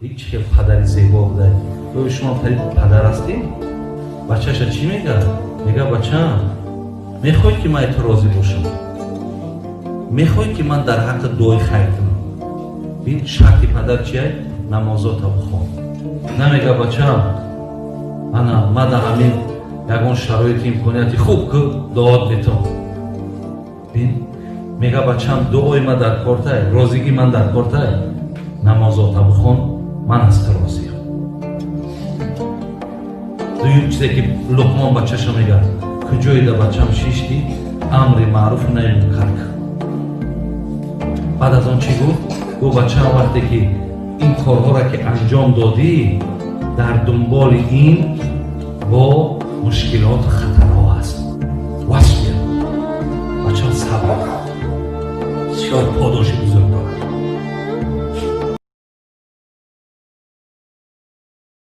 Ҳеҷ хел падари зебо будай. Ё шумо падар ҳастӣ? Бачаша чӣ мега? Мега: «Бачам, мехоҳӣ, ки ман ту розӣ бошам? Мехоҳӣ, ки ман дар ҳаққи дуои хайр кунам?» Бин, шарти падар чия? Намозота бихон. Намега: «Бачам, ана ма да ҳамин ягон шароити, имконияти хуб ку, дуот метон». Бин, мега: «Бачам, дуои ма дар кортай, розигии ман дар кортай, намозота бихон, ман аз ту розиам». Дуюм чизе, ки Луқмон бачаша мега: «Куҷоида, бачам, шишти, амри маъруфу наҳи мункар кун». Баъд аз он чӣ гуфт? Гуфт: «Бачаам, вақте ки ин корҳоро ки анҷом додӣ, дар дунболи ин бо мушкилоту хатарҳо аст. Васбир, бачам, сабр, бисёр подоши бузург».